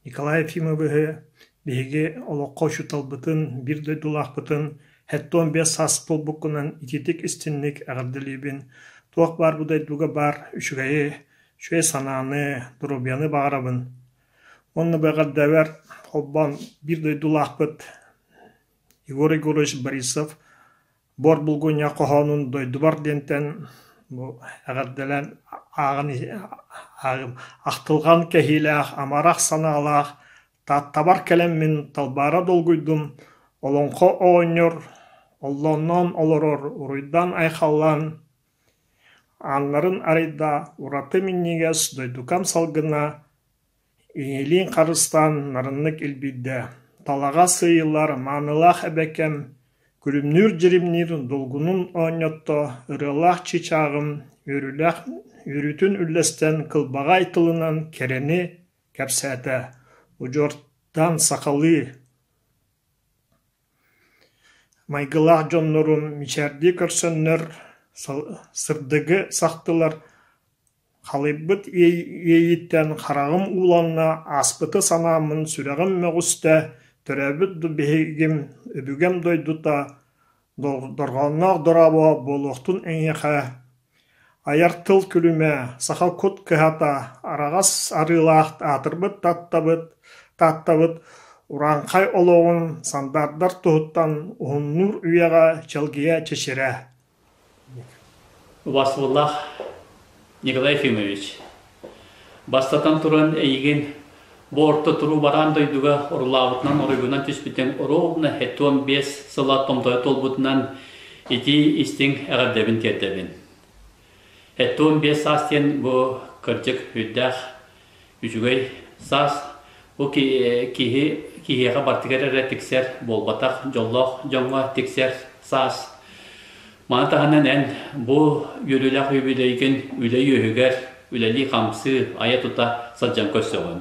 Николай Ефимовиһы биһиги олоххо учууталбытын, биир дойдулаахпытын 75 саас туолбуккунан итиитик истинник эҕэрдэлиибин. Туох баар бу дойдуга баар үчүгэйи, үчүгэй санааны, доруобуйаны баҕарабын. Уонна бу эҕэрдэбэр холбоон биир дойдулаахпыт Егор Егорович Борисов Буор Булгунньах хоһоонун «Дойдубар» диэнтэн бу эҕэрдэлээн ааҕан ааҕым ахтылҕан кэһиилээх, амарах санаалаах Тааттабар кэлэммин талбаара долгуйдум, олоҥхо оҕонньор оллоонноон олорор уруйдаан-айхаллаан ааннарын арыйда, ураты минньигэс дойдукам салгына Ийэлиин харыстаан нарыннык илбийдэ, талаҕа сыыйыллар маанылаах эбэкэм, күлүмнүүр-дьиримниир долгунун оонньотто, ырыалаах чыычааҕым үөрүүлээх үөрүүтүн үллэстэн кылбаҕай тылынан кэрэни кэпсээтэ, удьуортан сахалыы майгылаах дьоннорум мичээрдии көрсөннөр сырдыгы сахтылар, Халыйбыт иэйииттэн хараҕым ууланна, ааспыты санааммын сүрэҕим мөҕүстэ, төрөөбүт биһигим, өбүгэм дойдута, дорҕоонноох дорообо буолуохтун эйиэхэ, айар тыл күлүмэ, саха кут кыһата, араҕас арыылаах аатырбыт Тааттабыт, Тааттабыт урааҥхай олоҕун сандаардар туһуттан уһуннуур үйэҕэ чэлгийэ чэчирэ. Убаастабыллаах Николай Ефимович, бастатан туран эйигин бу орто туруу бараан дойдуга орулаабытынан оройгунан түспүтүҥ ровно 75 сыла томтойо туолбутунан итии истиҥ эҕэрдэбин тиэрдэбин. 75 саас диэн бу кырдьык үрдээх Үчүгэй саас бу киһи киһиэхэ бартыгар эрэ тиксэр буолбатах, дьоллоох дьоҥҥо тиксэр саас. Маны таһынан эн бу үөрүүлээх үбүлүөйгүн үлэ үөһүгэр үлэлии-хамсыы, айа-тута сылдьан көрсөҕүн.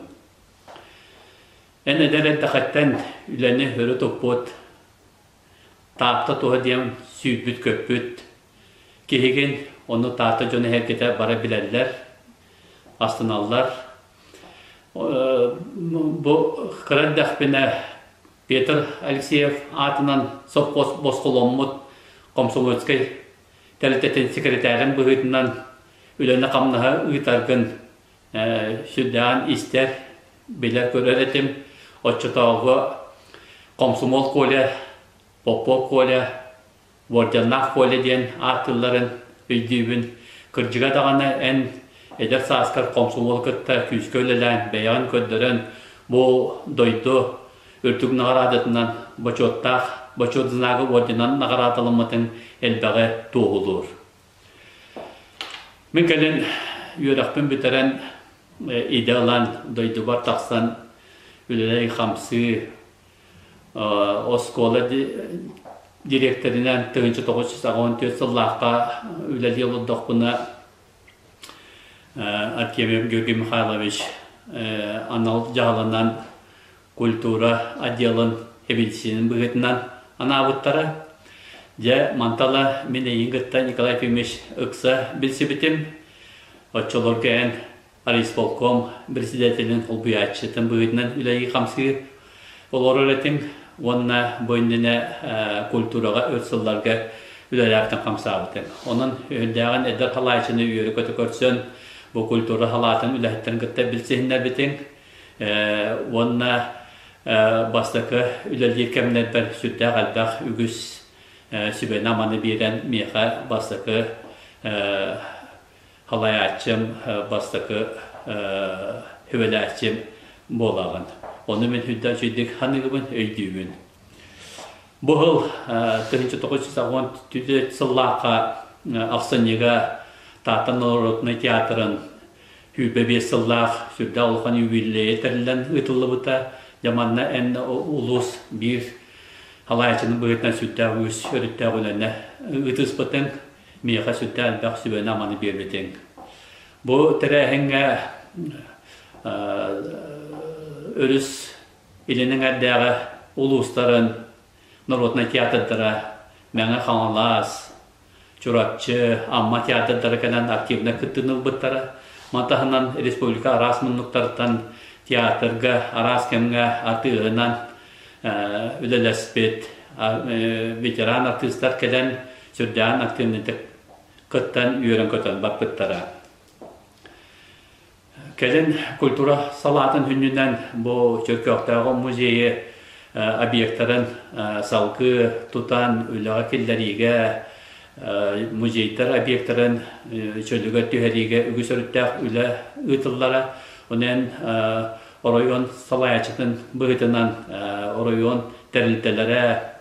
Эн эдэр эрдэххиттэн үлэни өрө туппут, Таатта туһа диэн сүүрбүт-көппүт киһигин, ону Таатта дьоно эһэргитэ бары билэллэр, астыналлар. Бу кыра эрдэхпинэ Петр Алексеев аатынан совхоз босхоломмут комсомольскай тэрилтэтин секретарин быһыытынан үлэни-хамнаһы ыытаргын сүрдээҕин истэр, билэр-көрөр этим. Оччотооҕу Комсомол Коля, Попов Коля, Уордьаннаах Коля диэн ааттыылларын өйдүүбүн. Кырдьыга даҕаны эн эдэр сааскар комсомол кытта күүскэ үлэлээн, бэйэҕин көрдөрөн, бу дойду үрдүк наҕараадатынан бочуоттаах бочуот знага орденынан наҕараадаламмытыҥ элбэҕи туоһулуур. Мин кэлин үөрэхпин бүтэрэн идэ ылан дойдубар тахсан үлэлии-хамсыы оскуола дириэктэринэн 1984 сыллаахха үлэлии олордохпуна Артемьев Георгий Михайлович анал дьаһалынан культура отделын эбилсиинин быһыытынан анаабыттара. Дьэ, мантала мин эйигин кытта Николай Ефимович ыкса билсибитим. Оччолорго эн райисполком председателин холбуйааччытын быһыытынан үлэлии-хамсыы олорор этим уонна бу иннинэ культураҕа өр сылларга үлэлээхтэн хамсаабытым. Онон өйдөөҕүн эдэр халааччыны үөрэ-көтө көрсөн, бу культура халаатын үлэһиттэрин кытта билсиһиннэрбитиҥ. Уонна бастакы үлэлиир кэмнэрбэр сүрдээх элбэх үгүс сүбэни-аманы биэрэн миэхэ бастакы халайааччым, бастакы сүбэлээччим буолаҕын. Ону мин сүрдээх үчүгэйдик саныыбын, өйдүүбүн. Бу сыл 1984 сыллаахха ахсынньыга Таатта народнай театрын 25 сыллаах сүрдээх улахан юбилейа тэриллэн ыытыллыбыта. Дьэ манна эн улуус биир халаайчының быһыытынан сүрдээх үгүс өрүттээх үлэни ыытыспытыҥ, миэхэ сүрдээх элбэх сүбэни-аманы биэрбитиҥ. Бу тэрээһиҥҥэ өрүс илин эҥэрдээҕи улуустарын народнай театрдара Мэҥэ Хаҥалас, Чурапчы, Амма театрдара кэлэн активно кыттыыны ылбыттара. Маны таһынан республика араас муннуктарыттан театрга араас кэмҥэ артыыһынан үлэлэспит ветеран артыыстар кэлэн сүрдээҕин активнайдык кыттан үөрэн-көтөн барбыттара. Кэлин культура салаатын сүнньүнэн бу Чөркөөхтөөҕү музейы объектарын салгыы тутан үлэҕэ киллэриигэ, музейдар объектарын чөлүгэр түһэриигэ үгүс өрүттээх үлэ ыытыллара. Онон оройуон салайааччытын быһыытынан оройуон тэрилтэлэрэ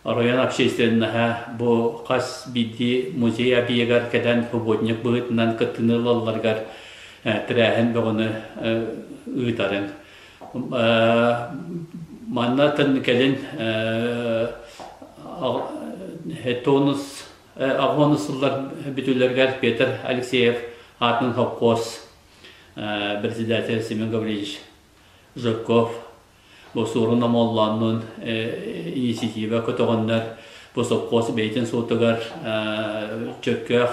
Оройуон общественноһа бу хас биирдии музей объегар кэлэн субботник быһыытынан кыттыыны ылалларыгар тэрээһин бөҕөнү ыытарын. Манна кэлин тонус аҕыс сыллар бүтүүлэригэр Петр Алексеев аатын сопхуос председатель Семен Гаврильевич Жирков Бу Суорун Омоллооннуун инициатива көтөҕөннөр бу сопхуос бэйэтин суотугар Чөркөөх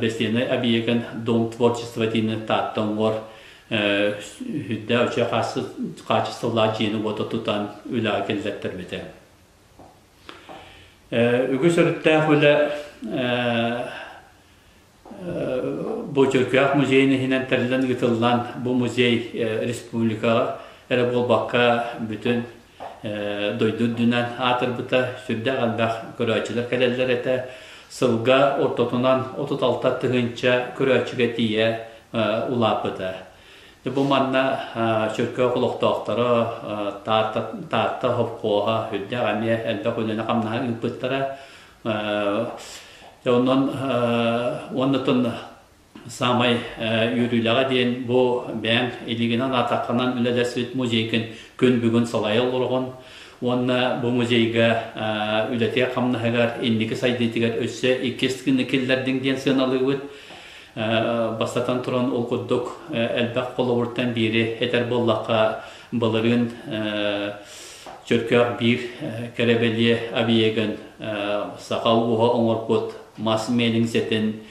бэстиэнэй объегын Дом творчества диэни Таатта оҥор үрдээх үчүгэй хаачыстыбалаах дьиэни-уоту тутан үлэҕэ киллэртэрбитэ. Үгүс өрүттээх үлэ Бу Чөркөөх музейын иһинэн тэриллэн ыытыллан, бу музей республикаҕа эрэ буолбакка бүтүн дойду үрдүнэн аатырбыта, сүрдээх элбэх көрөөччүлэр кэлэллэр этэ. Сылга ортотунан 36 тыһыынча көрөөччүгэ тиийэ улааппыта. Бу манна Чөркөөх олохтоохторо Таатта, Таатта совхоһа сүрдээх эмиэ элбэх үлэни-хамнаһы ыыппыттара. Онон уоннатон саамай үөрүүлэҕэ диэн бу бэйэҥ илиигинэн атаххынан үлэлэспит музейгын күн бүгүн салайа олороҕун уонна бу музейга үлэтигэр-хамнаһыгар инники сайдыытыгар өссө иккис гына киллэрдиҥ диэн сыаналыыбыт. Бастатан туран ол курдук элбэх холобуртан биири этэр буоллахха былырыын Чөркөөх биир кэрэ бэлиэ объегын саха ууһа оҥорбут мас миэлиҥсэтин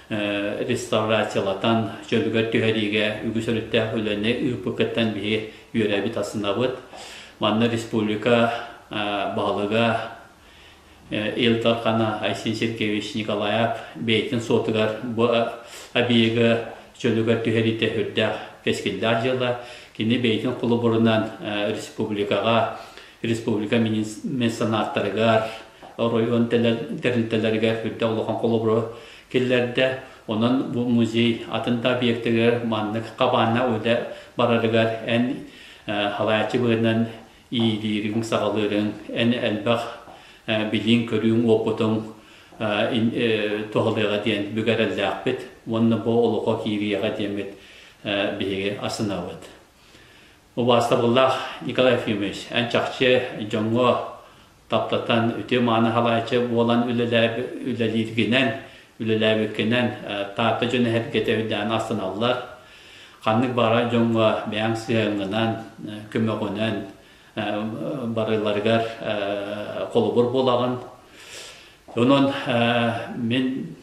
реставрациялатан чөлүгэр түһэриигэ үгүс өрүттээх үлэни ыыппыккыттан биһи үөрэбит астынабыт. Манна республика баһылыга Ил Дархана Айсен Сергеевич Николаев бэйэтин суотугар бу объегы чөлүгэр түһэриитэ сүрдээх кэскиллээх дьыала. Кини бэйэтин холобурунан республикаҕа, республика меценаттарыгар, оройуон тэрилтэлэригэр сүрдээх улахан холобуру киллэрдэ. Онон бу музей атын да объектыгар маннык хабаанна үлэ барарыгар эн халааччы быһыытынан иилиириҥ-саҕалыырыҥ, эн элбэх билииҥ-көрүүҥ, уопутуҥ туһалыаҕа диэн бүк эрэллээхпит уонна бу олоххо киириэҕэ диэммит биһиги астынабыт. Убаастабыллаах Николай Ефимович, эн чахчы дьоҥҥо таптатан үтүө-мааны халааччы буолан үлэлииргинэн, үлэлээбиккинэн Таатта дьоно эһэргэтэ үрдээн астыналлар. Ханнык баҕарар дьоҥҥо бэйэҥ сыһыаҥҥынан, көмөҕүнэн барыларыгар холобур буолаҕын. Онон мин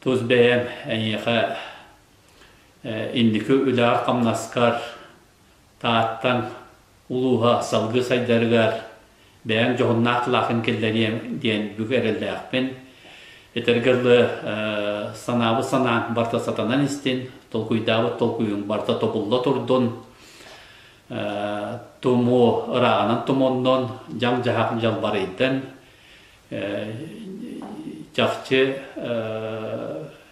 тус бэйэм эйиэхэ инники үлэҕэр-хамнаскар Тааттаҥ улууһа салгыы сайдарыгар бэйэҥ дьоһуннаах кылааккын киллэриэм диэн бүк эрэллээхпин. Этэргэ дылы, санаабыт санааҥ барыта сатанан истин, толкуйдаабыт толкуйуҥ барыта тобулла турдун, тумуу ырааҕынан тумуннун, дьаҥ-дьаһах дьалбарыйдын, чахчы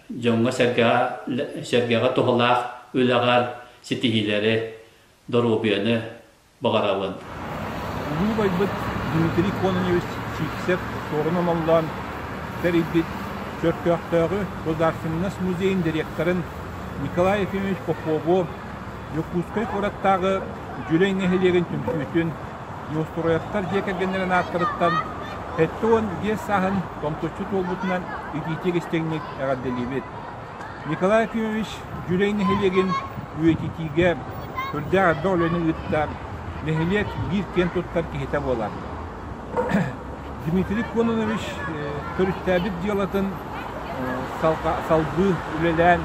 дьоҥҥо-сэргэҕэ туһалаах үлэҕэр ситиһиилэри, доруобуйаны баҕарабын. Улуу убайбыт Дмитрий Кононович Сивцев суорун омоллоон тэрийбит Чөркөөхтөөҕү Государственность музейын директорын Николай Ефимович Попову Дьокуускай куораттааҕы Дьүлэй нэһилиэгин түмсүүтүн Неустроевтар дьиэ кэргэннэрин ааттарыттан 75 сааһын томточчу туолбутунан итиитик истиҥник эҕэрдэлиибит. Николай Ефимович Дьүлэй нэһилиэгин үйэтитиигэ сүрдээх элбэх үлэни ыытта, нэһилиэк биир киэн туттар киһитэ буолар. Дмитрий Кононович төрүттээбит дьыалатын салгыы үлэлээн,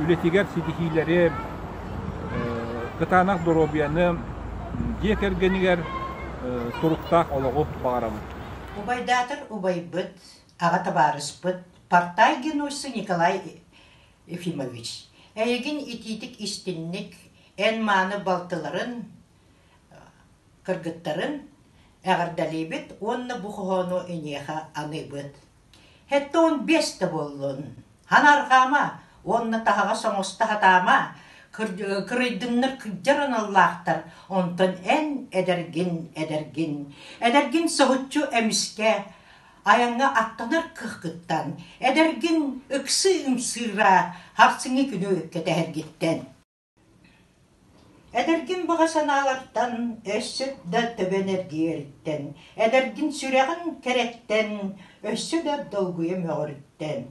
үлэтигэр ситиһиилэри, Кытаанах доруобуйаны дьиэ кэргэнигэр туруктаах олоҕу баҕарабын. Убайдаатар убайбыт, аҕа табаарыспыт Партай Генуйсы Николай Ефимович, эйигин итиитик истинник эн мааны балтыларын, кыргыттарын эҕэрдэлиибит уонна бу хоһоону эйиэхэ аныыбыт. 75 да буоллун, ханарҕаама уонна таһаҕас оҥосто сатаама, кырыйдыннар кырдьар аналлаахтар, онтон эн эдэргин, эдэргин, эдэргин соһуччу эмискэ айаҥҥа аттанар кыахкыттан, эдэргин ыксыы ымсыыра харсыҥҥы күнү кэтэһэргиттэн. Эдэргин баҕа санаалартан, өссө да төбөн эргийэриттэн, эдэргин сүрэҕин кэрэттэн, өссө да долгуйа мөҕөрүттэн.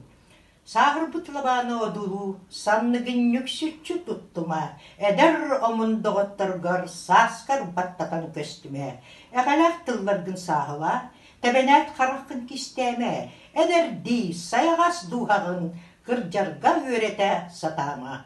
Сааһырбыт лабааны одуулуу, санныгын нүксүччү туттума, эдэр омун доҕотторгор сааскар баттатан көстүмэ, эҕэлээх тылларгын сааһылаа, тэбэнээт хараххын кистээмэ, эдэрдии сайаҕас дууһаҕын кырдьарга үөрэтэ сатаама.